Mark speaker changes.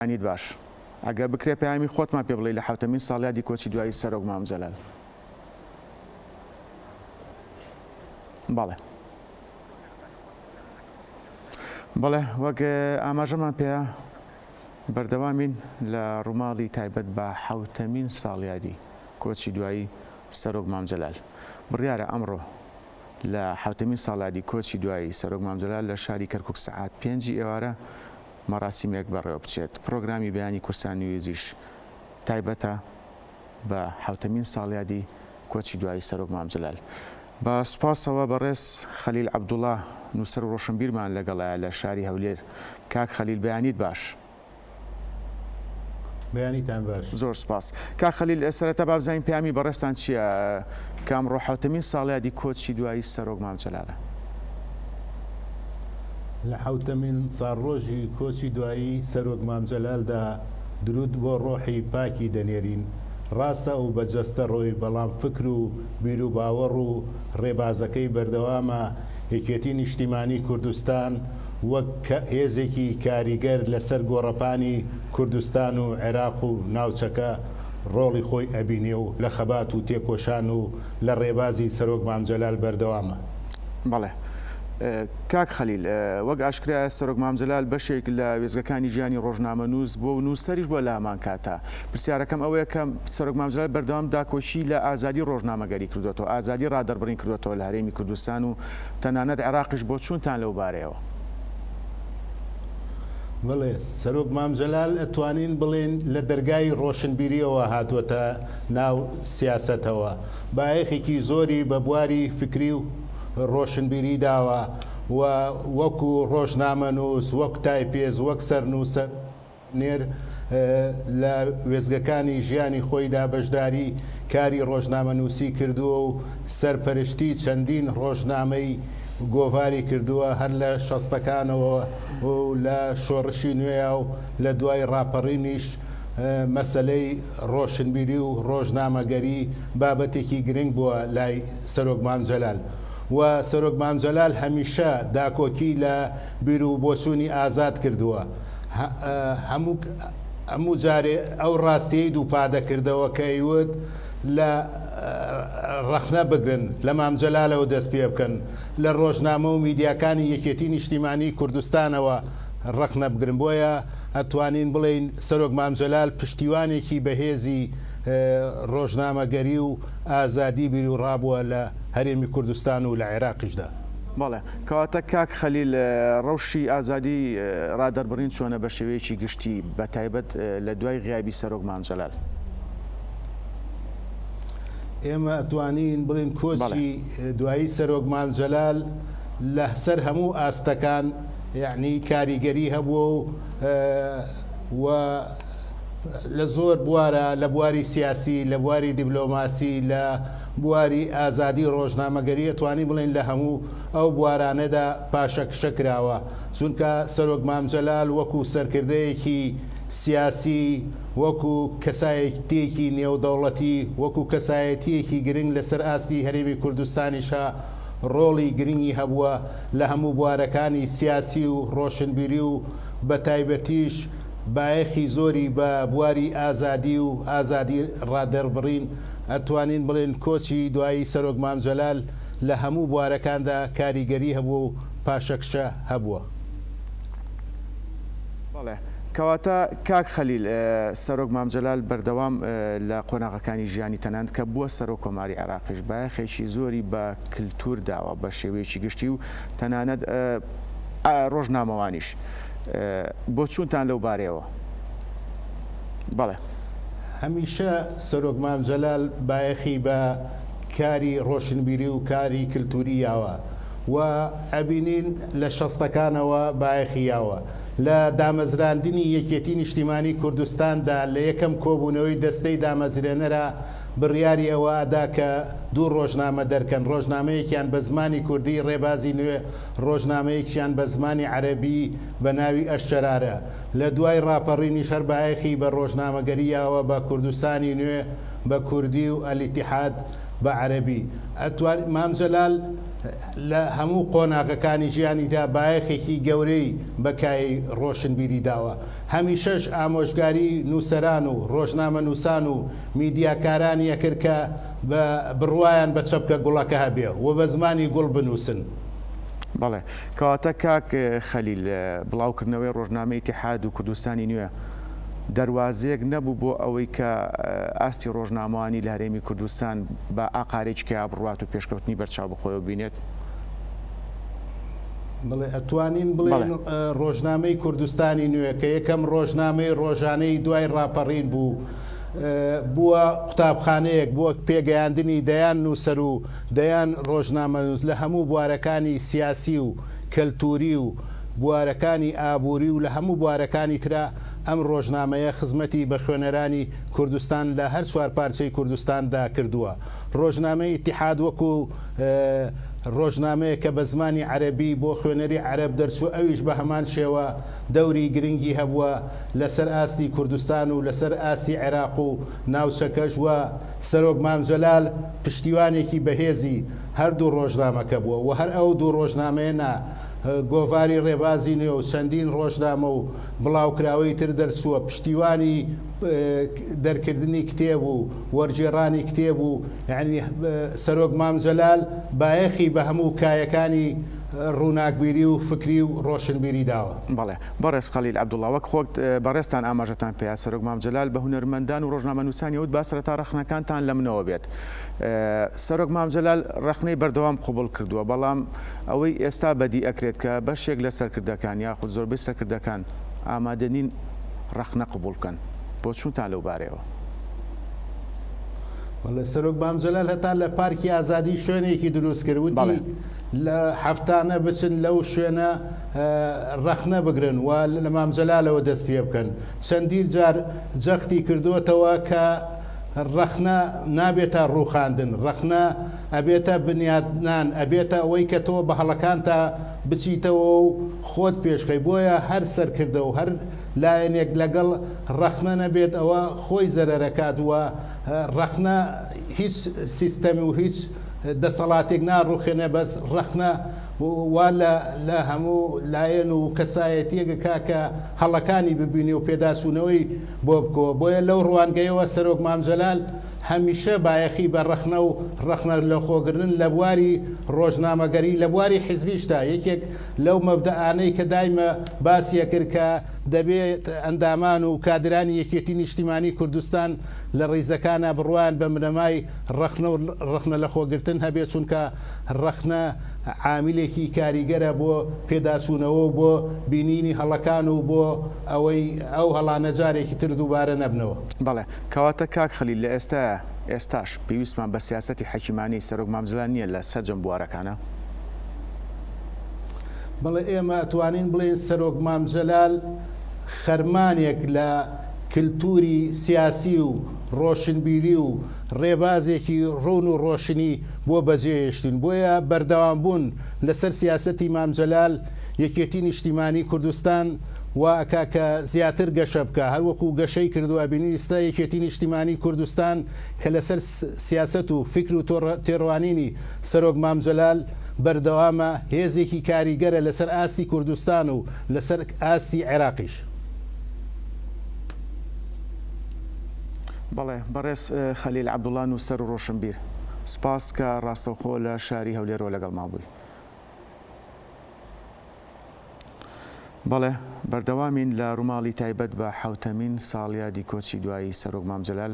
Speaker 1: بەیانیت باش. ئەگەر بکرێ پەیامی خۆتمان پێ بڵێی لە حەوتەمین ساڵیادی کۆچی دوایی سەرۆک مام جەلال. بەڵێ. بەڵێ وەک ئاماژەمان پێ بەردەوامین لە ڕووماڵی تایبەت بە حەوتەمین ساڵیادی کۆچی دوایی سەرۆک مام جەلال. بڕیارە ئەمڕۆ لە حەوتەمین ساڵیادی کۆچی دوایی سەرۆک مام جەلال لە شاری کەرکوک سەعات پێنجی ئێوارە مەراسیمێک بەڕێوەبچێت. پڕۆگرامی بەیانی کوردستان نیوزیش تایبەتە بە حەوتەمین ساڵیادی کۆچی دوایی سەرۆک مام جەلال. بە سوپاسەوە بەڕێز خەلیل عەبدوڵا نووسەر و ڕۆشنبیرمان لەگەڵایە لە شاری هەولێر. کاک خەلیل بەیانیت باش.
Speaker 2: بەیانیتان باش.
Speaker 1: زۆر سوپاس. کاک خەلیل سەرەتا با بزانین پەیامی بەڕێزتان چییە کە ئەمڕۆ حەوتەمین ساڵیادی کۆچی دوایی سەرۆک مام جەلالە؟
Speaker 2: لە حەوتەمین ساڵڕۆژی کۆچی دوایی سەرۆک مام جەلالدا دروود بۆ ڕۆحی پاکی دەنێرین. ڕاستە ئەو بە جەستە ڕۆی بەڵام فکر و بیروباوەڕ و ڕێبازەکەی بەردەوامە، یەکێتی نیشتیمانی کوردستان وەک هێزێکی کاریگەر لەسەر گۆڕەپانی کوردستان و عێراق و ناوچەکە ڕۆڵی خۆی ئەبینێ و لە خەبات و تێکۆشان و لە ڕێبازی سەرۆک مام جەلال بەردەوامە.
Speaker 1: بەڵێ کاک خەلیل، وەک ئاشکرایە سەرۆک مام جەلال بەشێک لە وێستگەکانی ژیانی ڕۆژنامەنووس بووە و نووسەریش بووە لە هەمان کاتا. پرسیارەکەم ئەوەیە کە سەرۆک مام جەلال بەردەوام داکۆکی لە ئازادی ڕۆژنامەگەری کردۆتەوە، ئازادی ڕادەربڕین کردۆتەوە لە هەرێمی کوردستان و تەنانەت عێراقیش، بۆچوونتان لەو بارەیەوە؟
Speaker 2: بەڵێ، سەرۆک مام جەلال ئەتوانین بڵێین لە دەرگای ڕۆشنبیرییەوە هاتووەتە ناو سیاسەتەوە. بایەخێکی زۆری بە بواری فکری و ڕۆشنبیری داوە و وەکو ڕۆژنامەنووس، وەک تایپێست، وەک سەرنووسەر، نێر لە وێستگەکانی ژیانی خۆیدا بەشداری کاری ڕۆژنامەنووسی کردووە و سەرپەرشتی چەندین ڕۆژنامەی گۆڤاری کردووە هەر لە شەستەکانەوە و لە شۆڕشی نوێیا و لە دوای ڕاپەڕینیش مەسەلەی ڕۆشنبیری و ڕۆژنامەگەری بابەتێکی گرنگ بووە لای سەرۆک مام جەلال و سەرۆک مام جەلال هەمیشە داکۆکی لە بیروبۆچوونی ئازاد کردووە. هەموو جارێ ئەو ڕاستیەی دووپادەکردەوە کە ئەیوت لە ڕەخنە بگرن، لە مام جەلالەوە دەست پێبکەن، لە ڕۆژنامە و میدیاکانی یەکێتی نیشتیمانی کوردستانەوە ڕەخنە بگرن، بۆیە ئەتوانین بڵێین سەرۆک مام جەلال پشتیوانێکی بەهێزی ڕۆژنامەگەری و ئازادی بیروڕا بووە لە هەرێمی کوردستان و لە عێراقیشدا.
Speaker 1: بەڵێ. کەواتە کاک خەلیل ڕەوشی ئازادی ڕادەربڕین چۆنە بە شێوەیەکی گشتی بە تایبەت لە دوای غیابی سەرۆک مام جەلال؟
Speaker 2: ئێمە ئەتوانین بڵێین کۆچی دوایی سەرۆک مام جەلال لە سەر هەموو ئاستەکان یەعنی کاریگەری هەبووە و و لە زۆر بوارە لە بواری سیاسی لە بواری دیبلۆماسی لە بواری ئازادی ڕۆژنامەگەری ئەتوانین بڵێین لە هەموو ئەو بوارانەدا پاشەکشە کراوە چونکە سەرۆک مام جەلال وەکو سەرکردەیەکی سیاسی وەکو کەسایەتیەکی نێودەوڵەتی وەکو کەسایەتیەکی گرنگ لەسەر ئاستی هەرێمی کوردستانیشا ڕۆڵی گرنگی هەبووە لە هەموو بوارەکانی سیاسی و ڕۆشنبیری و بەتایبەتیش بایەخی زۆری بە بواری ئازادی و ئازادی ڕادەربڕین ئەتوانین بڵێین کۆچی دوایی سەرۆک مام جەلال لە هەموو بوارەکاندا کاریگەری هەبووە و پاشەکشە هەبووە.
Speaker 1: بەڵێ. کەواتە کاک خەلیل، سەرۆک مام جەلال بەردەوام لە قۆناغەکانی ژیانی تەنانەت کە بووە سەرۆک کۆماری عێراقیش بایەخێکی زۆری بە کلتور داوە بە شێوەیەکی گشتی و تەنانەت ڕۆژنامەوانیش. بۆچوونتان لەو بارەیەوە؟ بەڵێ.
Speaker 2: هەمیشە سەرۆک مام جەلال بایەخی بە کاری ڕۆشنبیری و کاری کلتوری یاوە و ئەبینین لە شەستەکانەوە بایەخی یاوە. لە دامەزراندنی یەکێتی نیشتیمانی کوردستاندا لە یەکەم کۆبوونەوەی دەستەی دامەزرێنەرا بڕیاری ئەوە ئەدا کە دوو ڕۆژنامە دەرکەن ڕۆژنامەیەکیان بە زمانی کوردی ڕێبازی نوێ ڕۆژنامەیەکیان بە زمانی عەرەبی بە ناوی ئەششەرارە. لە دوای ڕاپەڕینیش هەر بایەخی بە ڕۆژنامەگەری یاوە بە کوردستانی نوێ بە کوردی و ئەلیتیحاد بە عەرەبی. ئەتوان مام جەلال. لە هەموو قۆناغەکانی ژیانیدا بایەخێکی گەورەی بە کایەی ڕۆشنبیری داوە. هەمیشەش ئامۆژگاری نووسەران و ڕۆژنامەنووسان و میدیاکارانی ئەکرد کە بە بڕوایان بە چەپکە گوڵەکە هەبێ و بە زمانی گوڵ بنووسن.
Speaker 1: بەڵێ. کەواتە کاک خەلیل، بڵاوکردنەوەی ڕۆژنامەی ئیتیحاد و کوردستانی نوێ دەروازەیەک نەبوو بۆ ئەوەی کە ئاستی ڕۆژنامەوانی لە هەرێمی کوردستان بە ئاقارێکی کەیا بڕوات و پێشکەوتنی بەرچاو بەخۆیەوە ببینێت؟
Speaker 2: بەڵێ ئەتوانین بڵێین ڕۆژنامەی کوردستانی نوێ کە یەکەم ڕۆژنامەی ڕۆژانەی دوای ڕاپەڕین بوو، بووە قوتابخانەیەک بۆ پێگەیاندنی دەیان نووسەر و دەیان ڕۆژنامەنووس لە هەموو بوارەکانی سیاسی و کەلتووری و بوارەکانی ئابووری و لە هەموو بوارەکانی ترا ئەم ڕۆژنامەیە خزمەتی بە خوێنەرانی کوردستان لە هەر چوارپارچەی کوردستاندا کردووە. ڕۆژنامەی ئیتیحاد وەکو ڕۆژنامەیەک کە بە زمانی عەرەبی بۆ خوێنەری عەرەب دەرچوو ئەویش بە هەمان شێوە دەوری گرنگی هەبووە لەسەر ئاستی کوردستان و لەسەر ئاستی عێراق و ناوچەکەش و سەرۆک مام جەلال پشتیوانێکی بەهێزی هەردوو ڕۆژنامەکە بووە و هەر ئەو دوو ڕۆژنامەیە نا گۆڤاری ڕێبازی نوێ و چەندین ڕۆژنامە و بڵاوکراوەی تر دەرچووە پشتیوانی دەرکردنی کتێب و وەرگێڕانی کتێب و یانی سەرۆک مام جەلال بایەخی بە هەموو کایەکانی ڕووناکبیری و فکری و ڕۆشنبیری داوە.
Speaker 1: بەڵێ بەڕێز خەلیل عەبدوڵا، وەک خۆت بەڕێزتان ئاماژەتان پێیا سەرۆک مام جەلال بە هونەرمەندان و ڕۆژنامەنووسانی وت با سەرەتا ڕەخنەکانتان لە منەوە بێت. سەرۆک مام جەلال ڕەخنەی بەردەوام قبوڵ کردووە، بەڵام ئەوەی ئێستا بەدی ئەکرێت کە بەشێک لە سەرکردەکان یاخود زۆربەی سەرکردەکان ئامادە نین ڕەخنە قبوڵ بکەن. بۆچوونتان لەو بارەیەوە؟
Speaker 2: بەڵێ سەرۆک مام جەلال هەتا لە پارکی ئازادی شوێنێکی دروست کرد وتی لە هەفتانە بچن لەو شوێنە ڕەخنە بگرن و لە مام جەلالەوە دەست پێ بکەن چەندین جار جەختی کردووەتەوە کە ڕەخنە نابێتە ڕووخاندن ڕەخنە ئەبێتە بنیادنان ئەبێتە ئەوەی کە تۆ بە هەڵەکانتا بچیتەوە و خۆت پێشخەی بۆیە هەر سەرکردە و هەر لایەنێک لەگەڵ ڕەخنە نەبێت ئەوە خۆی زەرەرەکات و ڕەخنە هیچ سیستەم و هیچ دەسەڵاتێک ناڕوخێنێ بەس ڕەخنە وا لە لە هەموو لایەن و کەسایەتیەک ئەکا کە هەڵەکانی ببینێ و پێداچوونەوەی بۆ بکەوە بۆیە لەو ڕوانگەیەوە سەرۆک مام جەلال هەمیشە بایەخی بە ڕەخنە و ڕەخنە لەخۆگرتن لە بواری ڕۆژنامەگەری لە بواری حیزبیشدا یەکێک لەو مەبدەئانەی کە دایمە باسی ئەکرد کە دەبێت ئەندامان و کادرانی یەکێتی نیشتیمانی کوردستان لە ڕیزەکانا بڕوایان بە بنەمای ڕەخنە و ڕەخنە لەخۆگرتن هەبێت چونکە ڕەخنە عامیلێکی کاریگەرە بۆ پێداچوونەوە و بۆ بینینی هەڵەکان و بۆ ئەوەی ئەو هەڵانە جارێکی تر دووبارە نەبنەوە.
Speaker 1: بەڵێ. کەواتە کاک خەلیل لە ئێستایا، ئێستاش، پێویستمان بە سیاسەتی حەکیمانەی سەرۆک مام جەلال نییە لە سەرجەم بوارەکانا؟
Speaker 2: بەڵێ ئێمە ئەتوانین بڵێین سەرۆک مام جەلال خەرمانێک لە کلتوری سیاسی و ڕۆشنبیری و ڕێبازێکی ڕوون و ڕۆشنی بۆ بەجێهێشتین بۆیە بەردەوامبوون لەسەر سیاسەتی مام جەلال یەکێتی نیشتیمانی کوردستان وا ئەکا کە زیاتر گەشە بکا هەروەکو گەشەی کردوە ئەبینین ئیستا یەکێتی نیشتیمانی کوردستان کە لەسەر سیاسەت و فیکر و تێڕوانینی سەرۆک مام جەلال بەردەوامە، هێزێکی کاریگەرە لەسەر ئاستی کوردستان و لەسەر ئاستی عێراقیش.
Speaker 1: بەڵێ بەڕێز خەلیل عەبدوڵا نووسەر و ڕۆشنبیر، سوپاس کە ڕاستەوخۆ لە شاری هەولێرەوە لەگەڵمان بووی. بەڵێ بەردەوامین لە ڕووماڵی تایبەت بە حەوتەمین ساڵیادی کۆچی دوایی سەرۆک مام جەلال.